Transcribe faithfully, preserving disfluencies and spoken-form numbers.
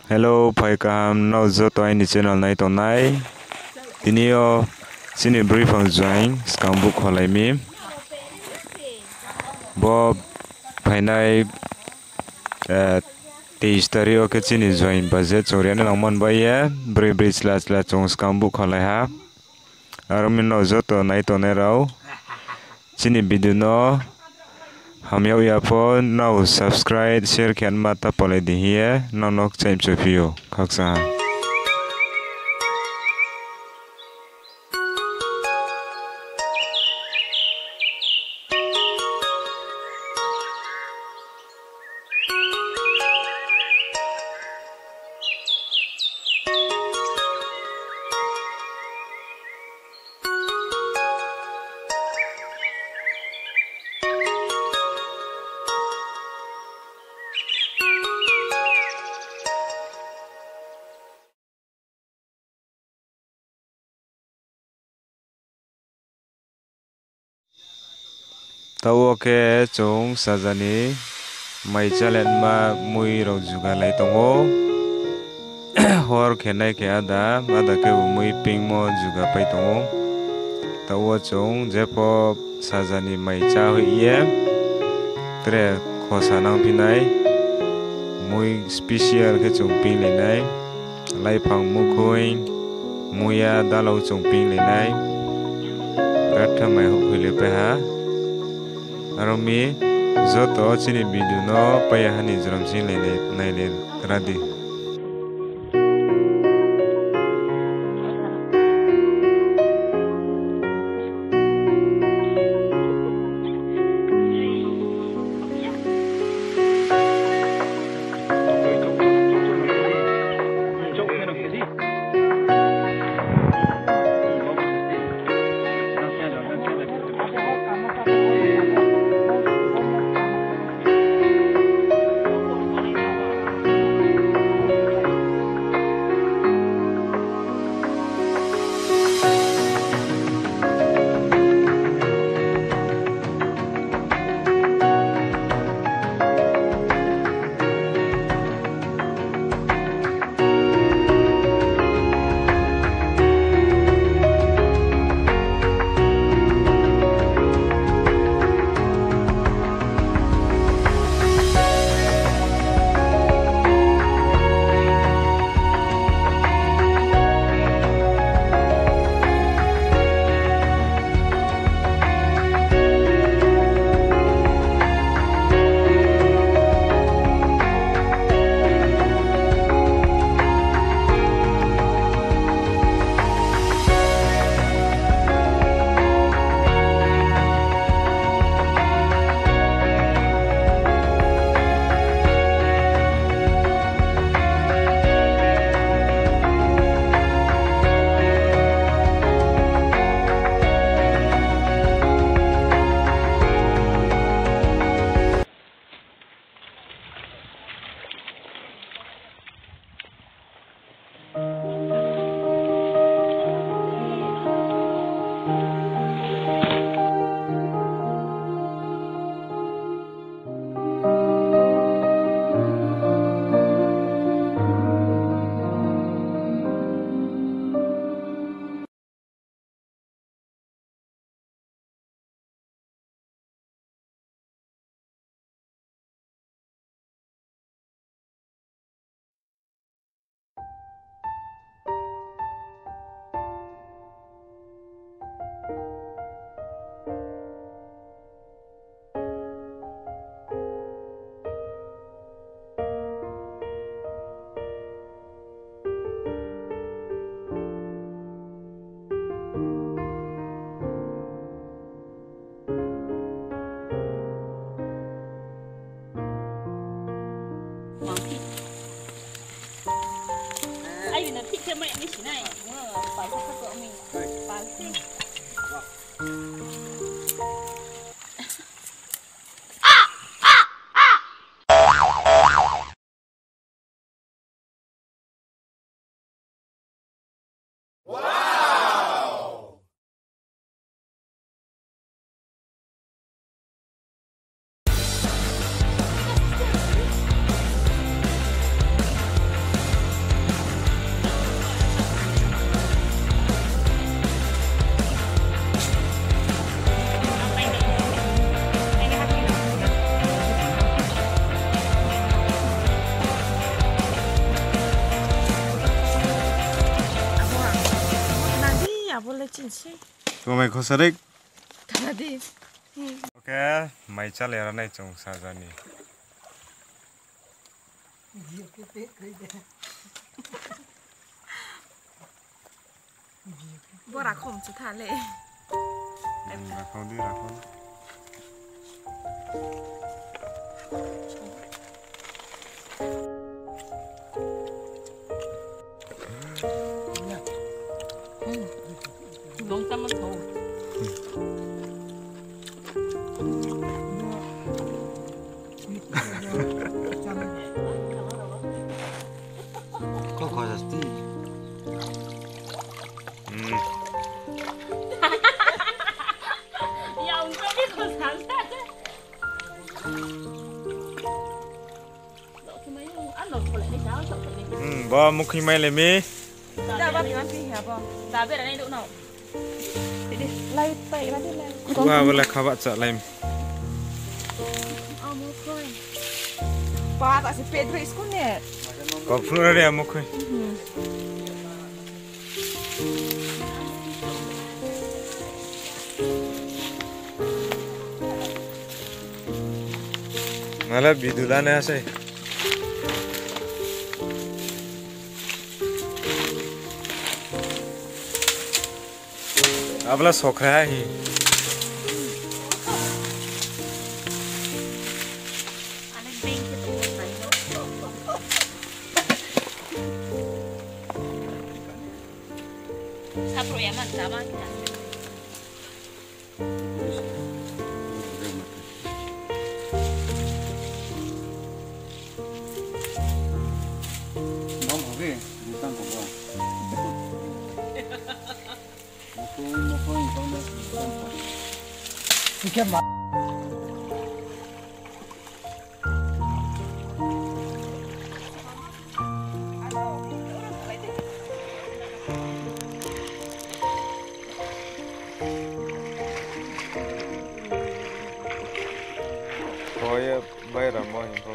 Hello, phai kaham nrao joto aini channel nai tongnai. Tini yo chini broi phang join skang buh kholai mi. Bo phainai, eh, teis tarik yo khe chini join baje chung ri nai nangmo ni bai ye, broi broi chla chla chung skang buh kholai ha. Aro mi nrao joto nai tongnai rao, chini video no hamyag ya pho nrao subscribe, share khe ma ta palai di hing ye nrao no kchaih mchu phi ou, khakchang ha. Taoh wo khe chung saja ni mai chá le ma mui rao juga lai tong ou. Hor khe nai khe áda, áda khe bo mui pingmo juga pai tong ou. Taoh wo chung jepho saja ni mai chá hoih ye, tre khosa nangphi nai, mui special khe chung pinglai nai, laiphang mukhoing, muya, dalao chung pinglai nai, betha mai houhkhoilai pai ha. Aro mi joto chini video no pai ya ha ni jrom sing lai nai, nailai ra di. Chini se. Tongmai khosarik. Tara di. Oke, mai chale ranai chung sajani. Bo rakhom chu tha le. Hmm, rakhau di, rakhau di. Nung chamo thou. Kau kau jasti. Hmm. Ya, untung ni kau sansa. Hmm, bo mukhoi mai le mi. Da ba mi ma pi ya bo. Da bera nai do no. Lai pai ra di lai. Wa bole khaba cha lai. Amo khoi. Ba ta se pet bai school ne. Ko phru re amo khoi. Hmm. Nala bidu lane ase. Abla sokra hi. Sapro ya man tama kya. Mom hobe, butang ko ba. Mokoi, mokoi, butang ko. Oke, ma. Koi ye bai ramo hing kho.